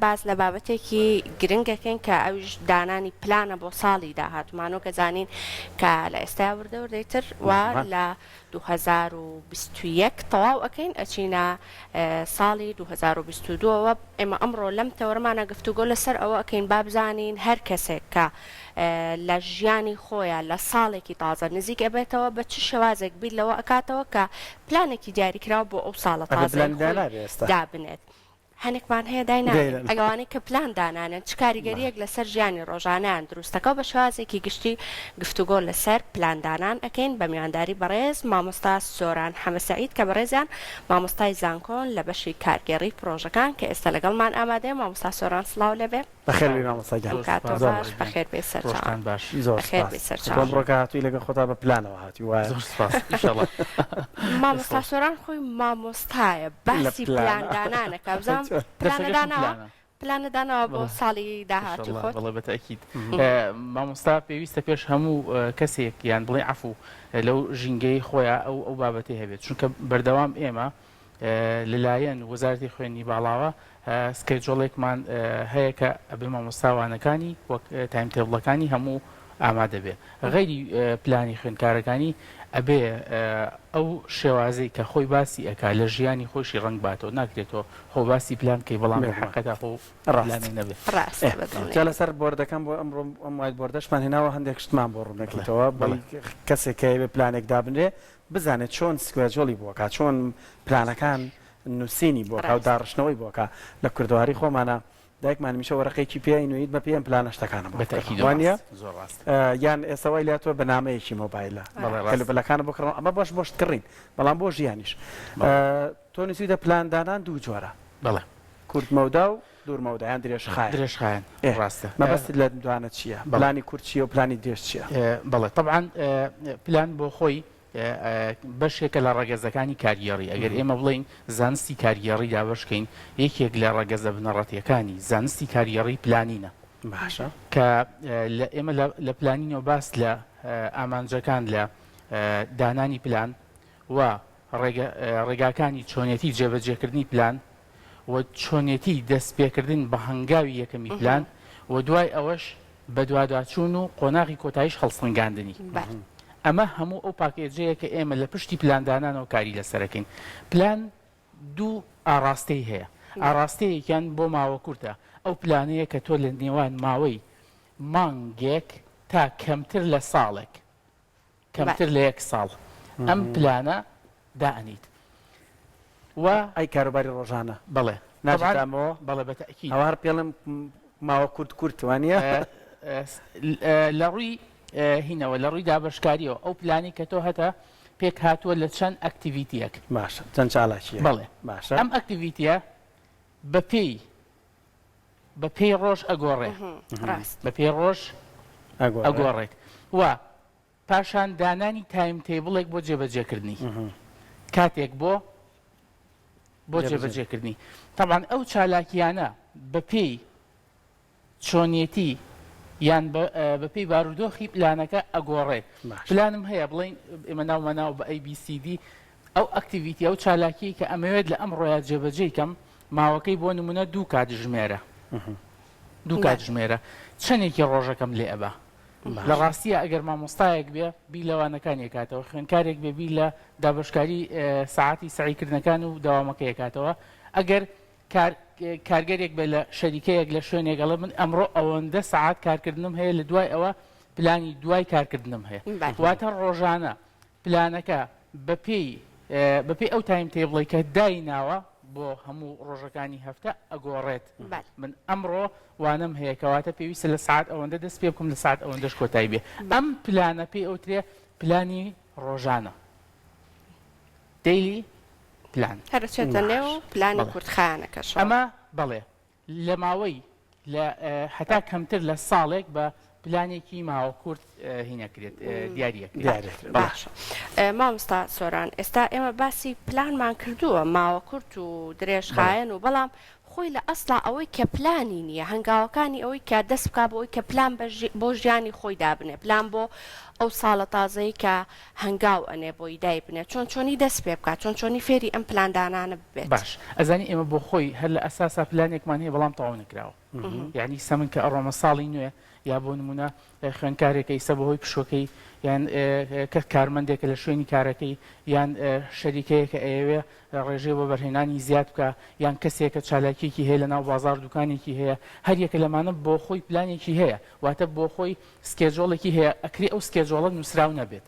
باس لە بابەتێکی گرنگ ئەکەین کە ئەویش دانانی پلانە بۆ ساڵی داهاتوومان وەک ئەزانین کە لە ئێستایا وردە وردەی تر و لە 2021 تەواو ئەکەین ئەچینە ساڵی 2022 ەوە ئێمە ئەمڕۆ لەم تەوەرەمانە گفتوگۆ لەسەر ئەوە ئەکەین با بزانین هەر کەسێک کە لە ژیانی خۆیا لە ساڵێکی تازە نزیک ئەبێتەوە بە چ شێوازێک بیر لەوە ئەکاتەوە کە پلانێکی دیاریکراو بۆ ئەو ساڵە ئەبێ تازەی پلانی خۆی دانابێ ئێستا. دابنێت. هەنێکمان هەیە داینانێن، داینانێن. ئەگە ئەوانەی کە پلان دانانێن چ کاریگەرییەک لەسەر ژیانی ڕۆژانەیان دروست دەکا و بە شێوازێکی گشتی گفتوگۆ لەسەر پلاندانان ئەکەین بە میوانداری بەڕێز مامۆستا سۆران حەمە سەعید کە بەڕێزیان مامۆستای زانکۆن لە بەشی کارگێڕی پڕۆژەکان کە ئێستا لەگەڵمان ئامادەیە مامۆستا سۆران سڵاو لێبێ. بەخێر بێی مامۆستا گیان. ئەم کاتە زۆر باش بەخێر بێی سەرچاوان. ڕۆژتان باش. زۆر بەخێر سپاس. بێی تۆ سەرچاوان. ئەمڕۆ کە هاتووی لەگەڵ خۆتا بە پلانەوە هاتووی وایە؟ زۆر سپاس ئیشەڵا. مامۆستا سۆران خۆی مامۆستایە لە باسی پلانە. پلان دانانەکا بزانم چۆن؟ پلانە دەرسەکەشم داناوە؟ پلانە. پلانە داناوە بۆ بەڵێ ساڵی داهاتووی ئیشەڵا خۆت؟ بەڵێ بە تەئکید. مامۆستا پێویستە پێش هەموو کەسێک یان بڵێ عەفوو لەو ژینگەی خۆیا ئەو ئەو بابەتەی هەبێت چونکە بەردەوام ئێمە لەلایەن وەزارەتی خوێندنی باڵاوە schedule ێکمان هەیە کە ئەبێ مامۆستا وانەکانی وەک time table ەکانی هەموو ئامادە بێ غەیری پلانی خوێندکارەکانی ئەبێ ئەو شێوازەی کە خۆی باسی ئەکا لە ژیانی خۆشی ڕەنگ باتەوە ناکرێتەوە خۆ باسی پلان کەی بەڵام لە حەقیقەتا خۆ پلانێک نەبێ. ڕاستە بە دڵنیایی. جا لەسەر بۆردەکەم بۆ ئەمڕۆ ئەم whiteboard ەشمان هێناوە هەندێک شتمان بۆ ڕوونەکەیتەوە بۆی کەسێک کە ئەیەوێ پلانێک دابنرێ بزانێت چۆن schedule ی بۆ ئەکا چۆن پلانەکان نووسینی بۆ ئەکا و ڕاستە. داڕشتنەوەی بۆ ئەکا لە کوردەواری خۆمانا دایکمان هەمیشە وەرەقەیەکی پێ ئەینویت بە پێی ئەم پلانە شتەکانم بۆ بە بکڕە تەئکید وا نییە؟ ڕاست زۆر ڕاست. یان ئێستا وای لێهاتووە بە نامەیەکی مۆبایلە بەڵێ ڕاستە. کەلوپەلەکانم بۆ کڕم ئەمە باش بۆ شت کڕین بەڵام بۆ ژیانیش بەڵێ. تۆ نووسیوتە پلان دانان دوو جۆرە بەڵێ. کورت مەودا و دوور مەودا یان درێژخایەن. درێژخایەن ئێ ڕاستە. مەبەستت لە دوانە چییە؟ بەڵێ. پلانی کورت چییە و پلانی درێژ چییە؟ بەڵێ تەبعەن پلان بۆ خۆی بەشێکە لە ڕەگەزەکانی کارگێڕی، ئەگەر ئێمە بڵێین زانستی کارگێڕی دابەشکەین، یەکێک لە ڕەگەزە بنەڕەتییەکانی زانستی کارگێڕی پلانینە. باشە. کە لە ئێمە لە پلانینەوە باس لە ئامانجەکان لە دانانی پلان و ڕێگاکانی چۆنیەتی جێبەجێکردنی پلان و چۆنیەتی دەستپێکردن بە هەنگاوی یەکەمی پلان و دوای ئەوەش بەدواداچوون و قۆناغی کۆتاییش هەڵسەنگاندنی. ئەمە هەموو ئەو پاکێجەیە کە ئێمە لە پشتی پلاندانانەوە کاری لەسەر ئەکەین. پلان دوو ئاڕاستەی هەیە. ئاڕاستەیەکیان بۆ ماوە کورتە، ئەو پلانەیە کە تۆ لە نێوان ماوەی مانگێک تا کەمتر لە ساڵێک، کەمتر لە یەک ساڵ ئەم پلانە دائەنیت و. ئەی کاروباری ڕۆژانە؟ بەڵێ ناچیتە ئەمەوە؟ بەڵێ بە تەئکید. ئەوە هەر پێڵێم ماوە کورت کورت وانییە؟ لە ڕووی هینەوە لە ڕووی دابەشکاریەوە ئەو پلانەی کە تۆ هەتە پێک هاتووە لە چەند activity یەک. باشە چەند چالاکییەک. بەڵێ باشە. ئەم activity یە بە پێی بە پێی ڕۆژ ئەگۆڕێ. ڕاست. بە پێی ڕۆژ ئەگۆڕێت و پاشان دانانی time table ێک بۆ جێبەجێکردنی کاتێک بۆ بۆ جێبەجێکردنی تەبعەن ئەو چالاکیانە بە پێی چۆنیەتی یان بە پێی بارودۆخی پلانەکە ئەگۆڕێت پلانم هەیە بڵین ئێمە ناومە ناو بە ABCD ئەو activity ئەو چالاکیەی کە ئەمەوێت لە ئەمڕۆیا جێبەجێی کەم ماوەکەی بۆ نمونە دوو کاتژمێرە دوو کاتژمێرە چەندێکی ڕۆژەکەم لێ ئەبا لە ڕاستیە ئەگەر مامۆستایەک بێ بیر لە وانەکانی ئەکاتەوە خوێندکارێک بێ بیر لە دابەشکاری سەعاتی سەعیکردنەکان و دەوامەکەی ئەکاتەوە ئەگەر کار کارگەرێک بێ لە شەریکەیەک لە شوێنێک ئەڵێ من ئەمڕۆ ئەوەندە سەعات کارکردنم هەیە لە دوای ئەوە پلانی دوای کارکردنم هەیە واتە ڕۆژانە پلانەکە بەپێی بەپێی ئەو time table ەی کە دایناوە بۆ هەموو ڕۆژەکانی هەفتە ئەگۆڕێت من ئەمڕۆ وانەم هەیە کەواتە پێویستە لە سعات ئەوەندە دەست پێ بکەم لە سعات ئەوەندەش کۆتایی بێ ئەم پلانە پێی ئەوترێ پلانی ڕۆژانە daily plan هەرچێتە نێو پلانی کورتخایەنەکەشەوە ئەمە بەڵێ لە ماوەی لە هەتا کەمتر لە ساڵێک بە پلانێکی ماوە کورت هی نەکرێت دیاری ئەکرێت. باشە مامۆستا سۆران ئێستا ئێمە باسی پلانمان کردووە ماوە کورت و درێژخایەن و بەڵام خۆی لە ئەسڵا ئەوەی کە پلانی نییە هەنگاوەکانی ئەوەی کە دەست بکا بۆ ئەوەی کە پلان بۆ ژیانی خۆی دابنێ پلان بۆ. ئەو ساڵە تازەی کە هەنگاو ئەنێ بۆی دایبنێ چۆن چۆنی دەست پێ بکات چۆن چۆنی فێری ئەم پلاندانانە ببێت؟ باش ئەزانی ئێمە بۆ خۆی هەر لە ئەساسا پلانێکمان هەیە بەڵام تەواو نەکراوە یانی ئیستا من کە ئەڕۆمە ساڵی نوێ یا بۆ نمونە خوێندکارێکە ئیستا بەهۆی پشوەکەی یان کە کارمەندێکە لە شوێنی کارەکەی یان شەریکەیەکە ئەیەوێ ڕێژەی وەبەرهێنانی زیاد بکا یان کەسێکە چالاکیەکی هەیە لەناو بازاڕ دوکانێکی هەیە هەریەکە لەمانە بۆخۆی پلانێکی هەیە واتە بۆخۆی schedule ێکی هەیە ئەکرێ ئەو schedule ە نوسراو نەبێت.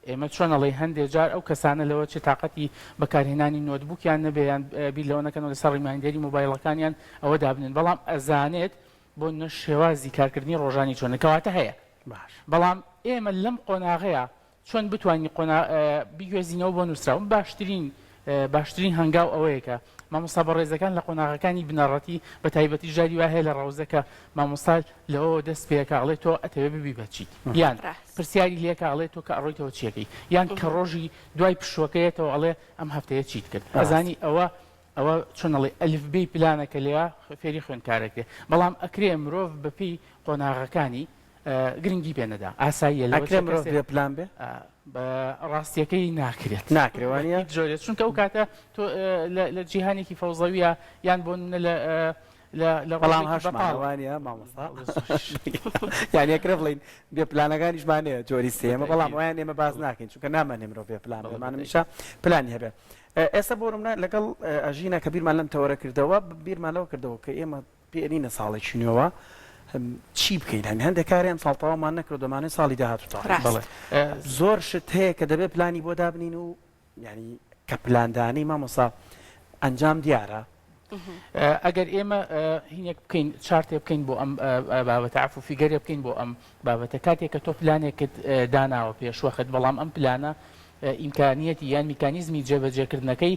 ئێمە چۆن ئەڵێی هەندێ جار ئەو کەسانە لەوە چێ تاقەتی بەکارهێنانی notebook یان نەبێ یان بیر لەوە نەکەنەوە لەسەر reminder ی مۆبایڵەکانیان ئەوە دابنێن بەڵام ئەزانێت بۆ نە شێوازی کارکردنی ڕۆژانی چۆنە کەواتە هەیە باش. بەڵام ئێمە لەم قۆناغەیا چۆن بتوانین قۆنا بیگوێزینەوە بۆ نووسراو؟ باشترین باشترین هەنگاو ئەوەیە کە مامۆستا بەڕێزەکان لە قۆناغەکانی بنەڕەتی بە تایبەتی جاری وا هەیە لە ڕەوزە کە مامۆستا لەوەوە دەست پێکا ئەڵێ تۆ ئەتەوێ ببی بە چیت یان پرسیاری لێکا ئەڵێ تۆ کە ئەڕۆیتەوە چیەکەی یان کە ڕۆژی دوای پشووەکەیەتەوە ئەڵێ ئەم هەفتەیە چیت کرد ئەزانی ئەوە ئەوە چۆن ئەڵێی ئەلف بێی پلانە کە لێیا فێری خوێندکارەکرێ بەڵام ئەکرێ مرۆڤ بەپێی قۆناغەکانی گرنگی پێ نەدا ئاساییە لەوە ئەکرێ مرۆڤ بێ پلان بێ؟ بە ڕاستیەکەی ناکرێت ناکرێ وانە؟ هیچ جۆرێ چونکە ئەو کاتە تۆ لە جیهانێکی فەوزەویە یان بۆ نمونە لە لە لە بەڵام ڕۆژێکی هەشمان بەتاڵ وانە مامۆستا یان ئەکرێ بڵێین بێ پلانەکانیشمان هەیە جۆری سێیەمە بەڵام بەتەئکید ئەویان ئێمە باس ناکەین چونکە نامانێ مرۆڤ بێ پلان بێ بەڵێ مان بەتەئکید هەمیشە پلانی هەبێ ئێستا بۆ نمونە لەگەڵ ئەژینە کە بیرمان لەم تەوەرە کردەوە بیرمان لەوە کردەوە کە ئێمە پێنینە ساڵێکی نوێوە چی بکەین هەن هەندێک کاری ئەم ساڵ تەواومان نەکرد دەمانێت ساڵی داهاتوو تەواو ڕاست. بەڵێ زۆر شت هەیە کە دەبێت پلانی بۆ دابنین و یعنی کە پلاندانی مامۆسا ئەنجام دیارە. ئەگەر ئێمە هینێک بکەین chart ێ بکەین بۆ ئەم بابەتە عەفو figure ێ بکەین بۆ ئەم بابەتە کاتێک کە تۆ پلانێکت داناوە پێشوەخت بەڵام ئەم پلانە ئیمکانیەتی یان میکانیزمی جێبەجێکردنەکەی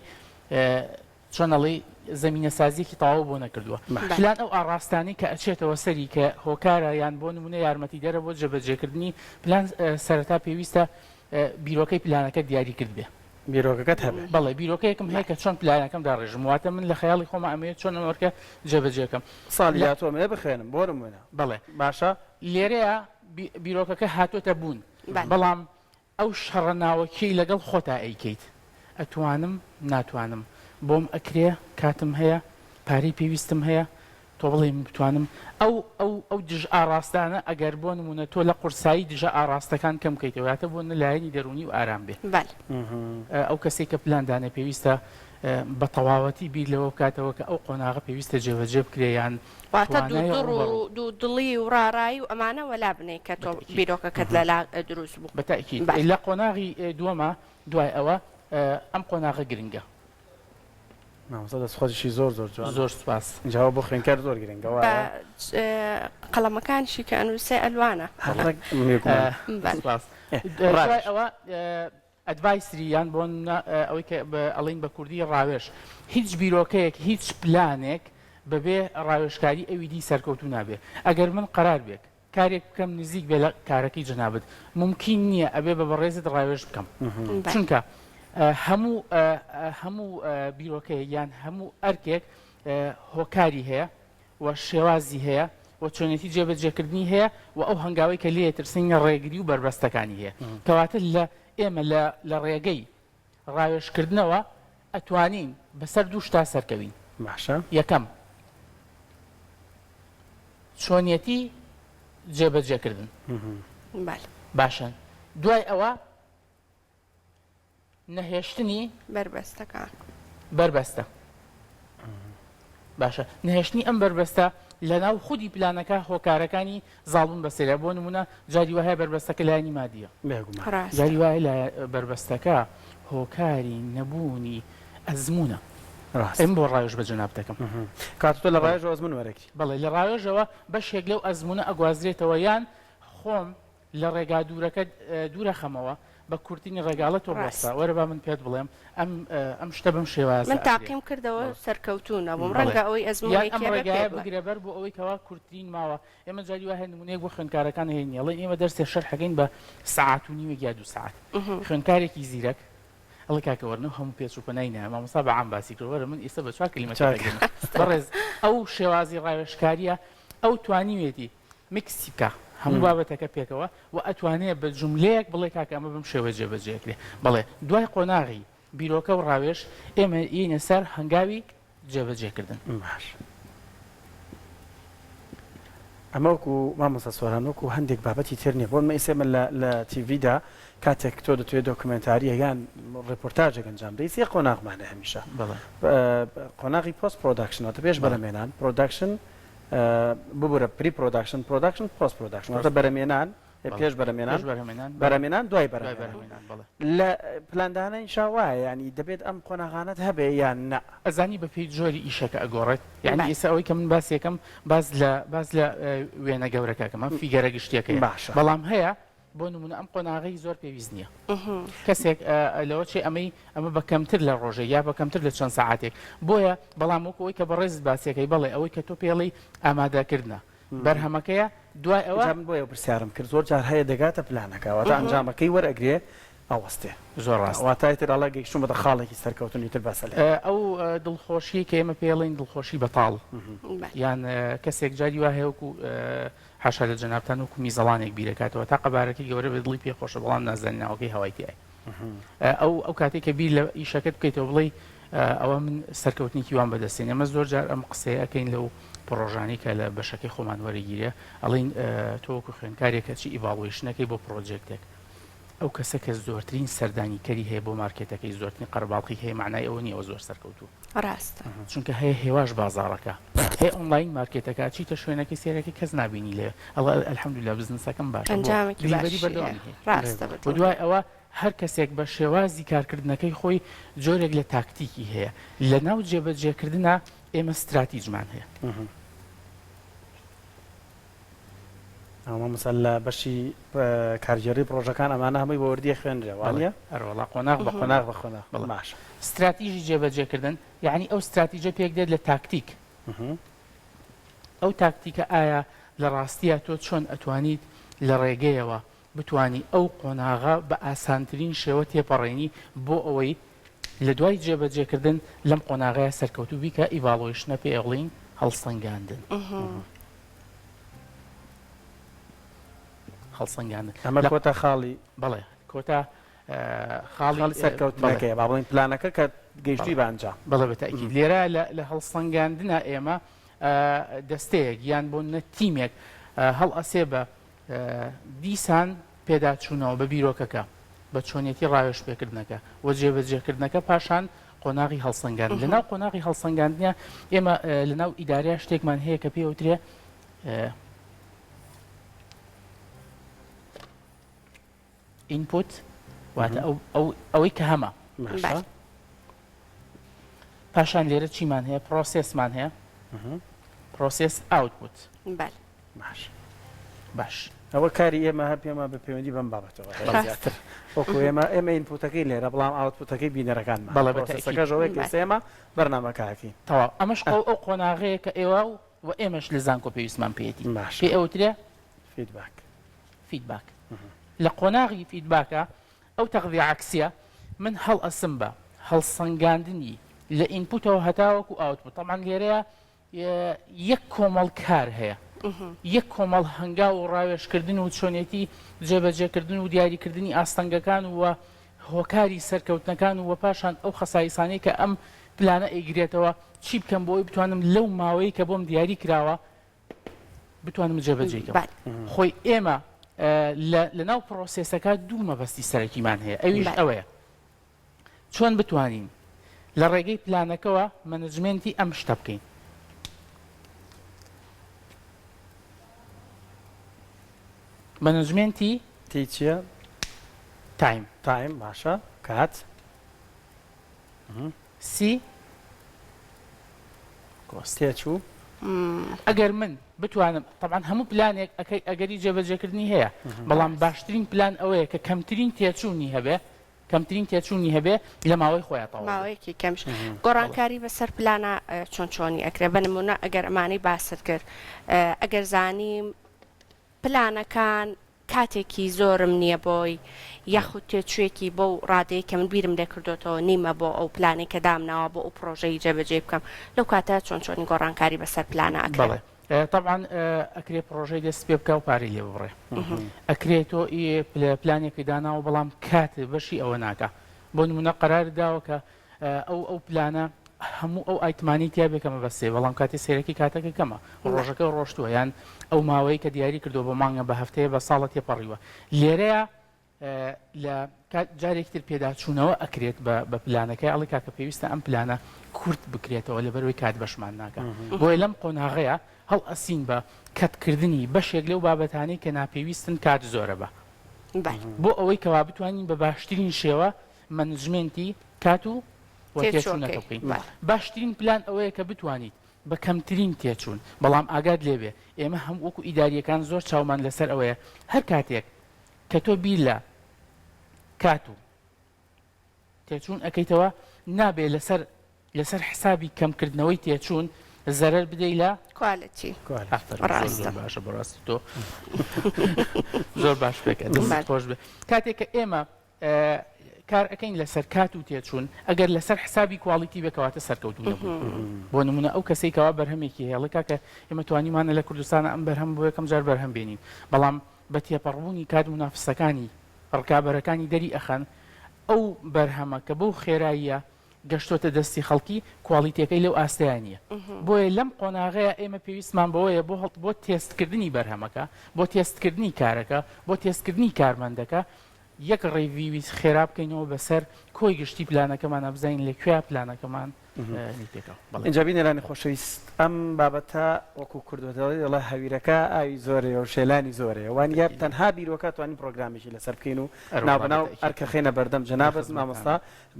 چۆن ئەڵێی زەمینەسازیەکی تەواو بۆ نەکردووە. پلان ئەو ئاڕاستانەی کە ئەچێتەوە سەری کە هۆکارە یان بۆ نمونە یارمەتیدەرە بۆ جێبەجێکردنی پلان سەرەتا پێویستە بیرۆکەی پلانەکەت دیاری کردبێ. بیرۆکەکەت هەبێ. بەڵێ بیرۆکەیەکم هەیە کە چۆن پلانەکەم داڕێژم واتە من لە خەیاڵی خۆما ئەمەوێت چۆن ئەم ئەرکە جێبەجێ کەم. ساڵی داهاتوو ئەمەوێ بخوێنم بۆ نمونە. بەڵێ. باشە. لێرەیا بیرۆکەکە هاتۆتە بوون بەڵام ئەو شەڕە ناوەکیەی لەگەڵ خۆتا ئەیکەیت ئەتوانم ناتوانم بۆم ئەکرێ کاتم هەیە پارەی پێویستم هەیە تۆ بڵێی من بتوانم ئەو ئەو ئەو دژ ئاڕاستانە ئەگەر بۆ نمونە تۆ لە قورسایی دژە ئاڕاستەکان کەم کەیتەوە یاتە بۆ نە لایەنی دەروونی و ئارام بێ بەلێ. ئەو کەسەی کە پلان دانێ پێویستە بە تەواوەتی بیر لەوە بکاتەوە کە ئەو قۆناغە پێویستە جێبەجێ بکرێ یان واتە توانای دوودڕ و ڕووبەڕوو. دوودڵی و ڕاڕایی و ئەمانە وەلا بنێی کە تۆ بەتەئکید. بیرۆکەکەت لەلا دروست بوو. بەتەئکید. بەلێ. لە قۆناغی دووەما دوای ئەوە ئەم قۆناغە گرنگە. مامۆستا دەست خۆشی زۆر زۆر جوانە. زۆر سوپاس. ئینجا ئەوە بۆ خوێندکار زۆر گرنگە بە وایە؟ قەڵەمەکانیشی کە ئەنووسێ ئەلوانە. هەر ڕێک بێگومان. بەلێ. سوپاس. دوای ڕاوێژ. ئەوە advisory یان بۆ نمونە ئەوەی کە ئەڵێین بە کوردی ڕاوێژ. هیچ بیرۆکەیەک، هیچ پلانێک بەبێ ڕاوێژکاری ئەوی دی سەرکەوتوو نابێ. ئەگەر من قەرار بێک کارێک بکەم نزیک بێ لە کارەکەی جەنابت، مومکین نییە ئەبێ بە بەڕێزت ڕاوێژ بکەم. چونکە هەموو هەموو بیرۆکەیەک یان هەموو ئەرکێک هۆکاری هەیە و شێوازی هەیە و چۆنێتی جێبەجێکردنی هەیە و ئەو هەنگاوەی کە لێ ترسین ڕێگری و بەربەستەکانی هەیە. کەواتە لە ئێمە لە لە ڕێگەی ڕاوێژکردنەوە ئەتوانین بەسەر دوو شتا سەرکەوین. باشە. یەکەم، چۆنیەتی جێبەجێکردن. بەلێ. باشە دوای ئەوە نەهێشتنی. بەربەستەکان. بەربەستە. باشە نەهێشتنی ئەم بەربەستە لەناو خودی پلانەکە هۆکارەکانی زاڵبوون بەسەریا بۆ نمونە جاری وایە بەربەستەکە لایەنی مادیە. بێگومان. ڕاستە. جاری وایە لایە بەربەستەکە هۆکاری نەبوونی ئەزموونە. ڕاستە. ئەمن بۆ ڕاوێژ بە جەنابت دەکەم. کاتە تۆ لە ڕاوێژەوە ئەزموون وەرەگری. بەڵێ لە ڕاوێژەوە بەشێک لەو ئەزموونە ئەگوازرێتەوە یان خۆم لە ڕێگا دوورەکە دوورەخەمەوە بە کورتترین ڕێگا ئەڵێ تۆ بوەستە ڕاست. وەرە با من پێت بڵێم ئەم ئەم شتە بەم شێوازە من ئەکرێ. تاقیم کردەوە سەرکەوتوو نەبووم بەڵێ ڕەنگە ئەوەی یان ئەزموونێکی ئەم هەبێ پێ ڕێگایە بڵێ. بگرە بەر بۆ ئەوەی کەوا کورتترین ماوە ئێمە جاری وا هەیە نموونەیەک بۆ خوێندکارەکان هێنین ئەڵێین ئێمە دەرسێ شەرح ئەکەین بە سەعات و نیوێک یا دوو سەعات خوێندکارێکی زیرەک ئەڵێ کاکە وەرە نەو هەموو پێچ و پەنای نایە مامۆستا بە عام باسی کرد وەرە من ئیستا بە چوار کەلیمە تێدەگەینم بەڕێز ئەو شێوازی ڕاوێژکارییە ئەو توانیوێتی میکسی بکا. هەموو بابەتەکە پێکەوە و ئەتوانێ بە جوملەیەک بڵێ کاکە ئەمە بەم شێوەیە جێبەجێ ئەکرێ. بەڵێ دوای قۆناغی بیرۆکە و ڕاوێژ ئێمە یەینە سەر هەنگاوی جێبەجێکردن. باش ئەمە وەکو مامۆستا سۆران وەکو هەندێک بابەتی تر نیە بۆ نمونە ئیستا ئێمە لە لە تیڤیدا کاتێک تۆ دەتەوێت دۆکمێنتاریە یان ڕێپۆرتاجێک ئەنجام دەی سێ قۆناغمان هەیە هەمیشە بەڵێ. قۆناغی post production واتە پێش بەڵێ. بەرەمێنان production ببورە pre production production post production واتە بەرەمێنان پێش بەرەمێنان بەرەمێنان دوای بەرەمێنان لە پلاندانانیشا وایە یانی دەبێت ئەم قۆناغانەت هەبێ یان نا؟ ئەزانی بە پێی جۆری ئیشەکە ئەگۆڕێت یانی ئێستا ئەوەی کە من باسی ئەکەم باس لە باس لە وێنە گەورەکە ئەکەم ئەم figure ە گشتیەکەیە باشە بەڵام هەیە بۆ نمونە ئەم قۆناغەی زۆر پێویست نییە کەسێک لەوە چێ ئەمەی ئەمە بە کەمتر لە ڕۆژێک یا بە کەمتر لە چەند سەعاتێک بۆیە بەڵام وەکو ئەوەی کە بەڕێزت باسیەکەی بەڵێ ئەوەی کە تۆ پێڵی ئامادەکردنە بەرهەمەکەیە دوای ئەوە. جا من بۆیە پرسیارم کرد زۆر جار هەیە دەگاتە پلانەکە واتە ئەنجامەکەی وەرئەگرێ ئەوەستێ زۆر ڕاستە. واتە ئیتر ئەڵێ گەیشتوومەتە خاڵێکی سەرکەوتن ئیتر بەسە لێرە. ئەو دڵخۆشیەی کە ئێمە پێی ئەڵێین دڵخۆشی بەتاڵ یان کەسێک جاری وا هەیە وەکو حاشا لە جەنابتان وەکو میزەڵانێک بیرەکاتەوە تا قەبارەکەی گەورە بێت دڵی پێ خۆشە بەڵام نازانی ناوەکەی هەوای تیایە. ئەو ئەو کاتێک کە بیر لە ئیشەکەت بکەیتەوە بڵێی ئەوە من سەرکەوتنێکی وام بەدەستێن ئێمە زۆر جار ئەم قسەیە ئەەکەین لەو پڕۆژانەی کە لە بەشەکەی خۆمان وەرەگیرێ ئەڵین تۆ وەکو خوێندکارێک کەچی evaluation ەکەی بۆ project ێک ئەو کەسە کە زۆرترین سەردانیکەری هەیە بۆ مارکێتەکەی زۆرترین قەرەباڵخی هەیە معنای ئەوە نییە ئەوە زۆر سەرکەوتوو ڕاستە. چونکە هەیە هێواش بازاڕەکە هەیە ئۆنلاین مارکێتەکە چیتە شوێنەکەی سێرەکەی کەس نابینی لێ ئەڵێ الحمدللە بزنسەکەم باشە بۆ ئەنجامێکی delivery باشی هەیە بەردەوامی هەیە ڕاستە و بەدڵنیام. دوای ئەوە هەر کەسێک بە شێوازی کارکردنەکەی خۆی جۆرێک لە تاکتیکی هەیە لە ناو جێبەجێکردنا ئێمە ستراتیجمان هەیە. مامۆستا لە بەشی کارگێڕی پڕۆژەکان ئەمانە هەمووی بە وردی ئەخوێنرێ بەڵێ وانیە؟ ئەرەوەڵا قۆناغ بە قۆناغ قۆناغ بە قۆناغ بەڵێ باشە. ستراتیژی جێبەجێکردن یەعنی ئەو ستراتیجە پێکدێت لە تاکتیک ئەو تاکتیکە ئایا لە ڕاستیا تۆ چۆن ئەتوانیت لە ڕێگەیەوە بتوانی ئەو قۆناغە بە ئاسانترین شێوە تێپەڕێنی بۆ ئەوەی لە دوای جێبەجێکردن لەم قۆناغەیا سەرکەوتوو بی کە evaluation ە پێی ئەڵێین هەڵسەنگاندن. هەڵسەنگاندن ئەمە لە کۆتا خاڵی بەڵێ کۆتا خاڵی خاڵی سەرکەوتنەکەیە با بڵێین پلانەکە کە گەیشتووی بە ئەنجام. بەڵێ بە تەئکید لێرە لە هەڵسەنگاندنا ئێمە دەستەیەک یان بۆ نە تیمێک هەڵئەسێ بە دیسان پێداچوونەوە بە بیرۆکەکە، بە چۆنیەتی ڕاوێژپێکردنەکە و جێبەجێکردنەکە، پاشان قۆناغی هەڵسەنگاندن. لەناو قۆناغی هەڵسەنگاندنە ئێمە لەناو ئیدارەیا شتێکمان هەیە کە پێی ئەوترێ input واتە ئەو ئەو ئەوەی کە هەمە. باشە. پاشان لێرە چیمان هەیە؟ process مان هەیە. process output. بەلێ. باش. باش. ئەوە کاری ئێمە هەر پێمان بە پەیوەندی بەم بابەتەوە هەیە ڕاستە. زیاتر. وەکو ئێمە ئێمە input ەکەی لێرە بەڵام output ەکەی بینەرەکانمان. بەڵێ بە تەئکید. process ەکەش ئەوەیە کە ئێستا ئێمە بەرنامەکە ئەکەین. تەواو. ئەمەش ئەو ئەو قۆناغەیە کە ئێوە و و ئێمەش لە زانکۆ پێویستمان پێیەتی. باشە. پێی ئەوترێ؟ feedback. feedback. لە قۆناغی feedback ا ئەو تغذیە عکسیە من هەڵئەسم بە هەڵسەنگاندنی لە input ەوە هەتاوەکو output. تەبعەن لێرەیە یەک کۆمەڵ کار هەیە، یەک کۆمەڵ هەنگاو و ڕاوێژکردن و چۆنێتی جێبەجێکردن و دیاریکردنی ئاستەنگەکان و هۆکاری سەرکەوتنەکان و پاشان ئەو خەسایسانەی کە ئەم پلانە ئەیگرێتەوە چی بکەم بۆ ئەوەی بتوانم لەو ماوەیەی کە بۆم دیاری کراوە بتوانم جێبەجێی کەم. خۆی ئێمە لەناو process ەکە دوو مەبەستی سەرەکیمان هەیە ئەویش ئەوەیە چۆن بتوانین لە ڕێگەی پلانەکەوە management ی ئەم شتە بکەین؟ management ی تی چییە؟ time. time باشە کات. C cost. تێچوو. ئەگەر من بتوانم تەبعەن هەموو پلانێک ئەکەی ئەگەری جێبەجێکردنی هەیە بەڵام باشترین پلان ئەوەیە کە کەمترین تێچوونی هەبێ کەمترین تێچوونی هەبێ لە ماوەی خۆیا تەواو بێ. ماوەیەکی کەمیش گۆڕانکاری بەسەر پلانە چۆن چۆنی ئەکرێ بە نمونە ئەگەر ئەمانەی باست کرد ئەگەر زانیم پلانەکان کاتێکی زۆرم نییە بۆی یاخود تێچوویەکی بەو ڕادەیە کە من بیرم لێ کردۆتەوە نیمە بۆ ئەو پلانەی کە دامناوە بۆ ئەو پڕۆژەی جێبەجێی بکەم لەو کاتە چۆن چۆنی گۆڕانکاری بەسەر پلانە ئەکرێ؟ بەڵێ. تەبعەن ئەکرێ پڕۆژەی دەست پێ بکا و پارەی لێ ببڕێ. ئەکرێ تۆ پلانێکی داناوە بەڵام کات بەشی ئەوە ناکا. بۆ نمونە قەرارت داوە کە ئەو ئەو پلانە هەموو ئەو item انەی تیا بێ کە مەبەستێ بەڵام کاتی سەیرەکی کاتەکە کەمە ڕۆژەکە ڕۆشتووە یان ئەو ماوەی کە دیاری کردووە بە مانگە بە هەفتەیە بە ساڵە تێپەڕیوە لێرەیە لە جارێکی تر پێداچوونەوە ئەکرێت بە پلانەکەی ئەڵێ کاکە پێویستە ئەم پلانە کورت بکرێتەوە لەبەرەوەی کات بەشمان ناکە بۆیە لەم قۆناغەیە هەڵئەسین بە cut کردنی بەشێک لەو بابەتانەی کە ناپێویستن کات زۆرە بە بۆ ئەوەی کەوا بتوانین بە باشترین شێوە management ی کات و تێچوونەکە بکەین باشترین پلان ئەوەیە کە بتوانیت بە کەمترین تێچوون بەڵام ئاگات لێبێ ئێمە هەم وەکو ئیداریەکان زۆر چاومان لەسەر ئەوەیە هەر کاتێک کە تۆ بیر لە کات و تێچوون ئەکەیتەوە نابێ لەسەر لەسەر حسابی کەمکردنەوەی تێچوون زەرەر بدەی لە quality ڕاستە باشە بەڕاستی تۆ زۆر باش پێکە خۆش بێ کاتێک کە ئێمە کار ئەکەین لەسەر کات و تێچوون ئەگەر لەسەر حسابی quality بێ کەواتە سەرکەوتوو نەبووین بۆ نمونە ئەو کەسەی کەوا بەرهەمێکی هەیە ئەڵێ کاکە ئێمە توانیمانە لە کوردستانە ئەم بەرهەم بۆ یەکەم جار بەرهەم بێنین بەڵام بە تێپەڕبوونی کات مونافسەکانی ڕکابەرەکانی دەری ئەخەن ئەو بەرهەمە کە بەو خێراییە گەشتۆتە دەستی خەڵکی quality ەکەی لەو ئاستەیا نییە بۆیە لەم قۆناغەیە ئێمە پێویستمان بەوەیە بۆ هەڵ بۆ تێستکردنی بەرهەمەکە بۆ تێستکردنی کارەکە بۆ تێستکردنی کارمەندەکە یەک review ی خێرا بکەینەوە بەسەر کۆی گشتی پلانەکەمانا بزانین لە کوێیا پلانەکەمان نی پێکاوە. بەڵێ. ئینجا بینەرانی خۆشەویست ئەم بابەتە وەکو کوردۆ دەڵێ دەڵێ هەویرەکە ئاوی زۆرەیە و شێلانی زۆرەیە وانیە تەنها بیرۆکە توانین پڕۆگرامێکی لەسەر بکەین و ناوبەناو ئەرکە خەینە بەردەم جەنابت مامۆستا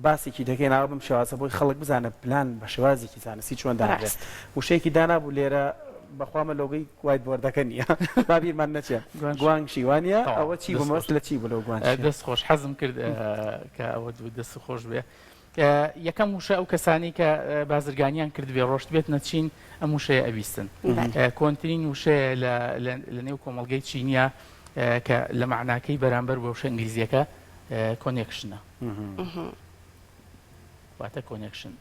باسێکی دەکەین ئاوا بەم شێوازە بۆی خەڵک بزانە پلان بە شێوازێکی زانستی چۆن دانرێت وشەیەکی دانابوو لێرە بەخوا مە لۆگۆی whiteboard ەکە نییە با بیرمان نەچێ گوانگشی وانە ئەوە چی بوو مەبەست لە چی بوو لەو گوانگشی دەست خۆش حەزم کرد کە ئەوە دوو دەست خۆش بێ یەکەم وشە ئەو کەسانی کە بازرگانیان کردبێ ڕۆشتبێتنە چین ئەم وشەیە ئەویستن کۆنترین وشەیە لە نێو کۆمەڵگەی چینیە کە لە معناکەی بەرامبەر بە وشە ئینگلیزیەکە connection ە واتە connection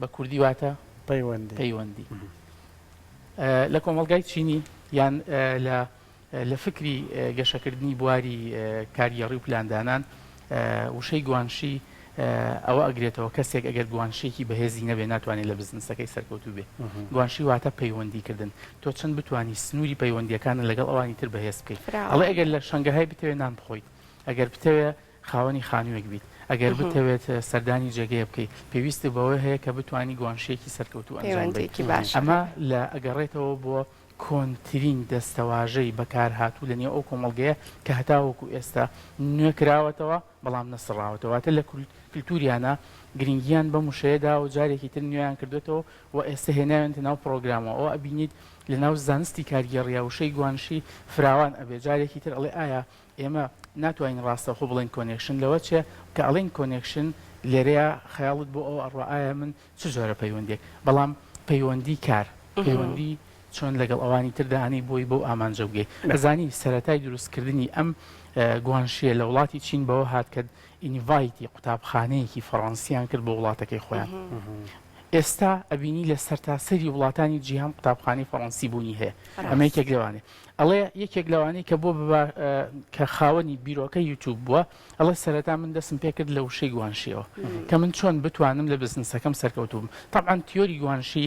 بە کوردی واتە پەیوەندی پەیوەندی لە کۆمەڵگای چینی یان لە لە فکری گەشەکردنی بواری کارگێڕی و پلاندانان وشەی گوانشی ئەوە ئەگرێتەوە کەسێک ئەگەر گوانشێکی بەهێزی نەبێ ناتوانێت لە بزنسەکەی سەرکەوتوو بێ گوانشی واتە پەیوەندی کردن تۆ چەند بتانی سنووری پەیوەندیەکانە لەگەڵ ئەوانی تر بەهێز بکەیت ئەڵێ ئەگەر لە شەنگەهای بتەوێت نان بخۆیت ئەگەر بتەوێ خاوەنی خانوویەک بیت، ئەگەر بتەوێت سەردانی جێگەیە بکەیت، پێویستت بەوە هەیە کە بتوانی گوانشییەکی سەرکەوتوو ئەنجام بدەیت. پەیوەندییەکی باش ئەمە لە ئەگەڕێتەوە بۆ کۆنترین دەستەواژەی بەکارهاتوو لە نێو ئەو کۆمەڵگەیە کە هەتاوەکو ئێستا نوێ کراوەتەوە بەڵام نەسڕاوەتەوە. واتە لە کلتوریانا گرنگییان بەم وشەیە داوە و جارێکی تر نوێیان کردۆتەوە و ئێستا هێناویانتە ناو پڕۆگرامەوە. ئەوە ئەبینیت لە ناو زانستی کارگێڕییا وشەی گوانشی فراوان ئەبێ. جارێکی تر ئەڵێ ئایا ئێمە ناتوانین ڕاستەوخۆ بڵێین connection لەوە چێ کە ئەڵێین connection لێرەیا خەیاڵت بۆ ئەوە ئەڕوا ئایا من چ جۆرە پەیوەندیەک بەڵام پەیوەندی کار پەیوەندی چۆن لەگەڵ ئەوانی تر دانەی بۆی بەو ئامانجە بگەی ئەزانی سەرەتای دروستکردنی ئەم گوانشیە لە وڵاتی چین بەوە هات کە invite ی قوتابخانەیەکی فەڕەنسیان کرد بۆ وڵاتەکەی خۆیان ئێستا ئەبینی لە سەرتاسەری وڵاتانی جیهان قوتابخانەی فەڕەنسی بوونی هەیە ئەمە یەکێک لەوانێ ئەڵێ یەکێک لەوانەی کە بۆ بە کە خاوەنی بیرۆکە یوتوب بووە ئەڵێ سەرەتا من دەستم پێکرد لە وشەی گوانشیەوە کە من چۆن بتوانم لە بزنسەکەم سەرکەوتوو بم تەبعەن تیۆری گوانشی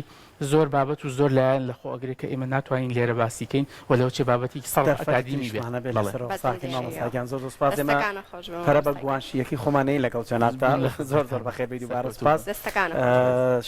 زۆر بابەت و زۆر لایەن لە خۆ ئەگرێت کە ئێمە ناتوانین لێرە باسی کەین و لەوە چێ بابەتێکی سەڕف ئەکادیمی بێ دەرفەتی تریشمان هەبێت بەڵێ. لەسەرەوە بە قسە بکەین دڵنیاییەوە. مامۆستا گیان زۆر زۆر سوپاس ئێمە دەستەکانت خۆش بێ پەرە بە مامۆستا گیان. گوانشییەکەی خۆمان نەین لەگەڵ جەنابتا زۆر زۆر بەخێر بێی دووبارە سەرکەوتوو سوپاس. بن. دەستەکانت خۆش بێ.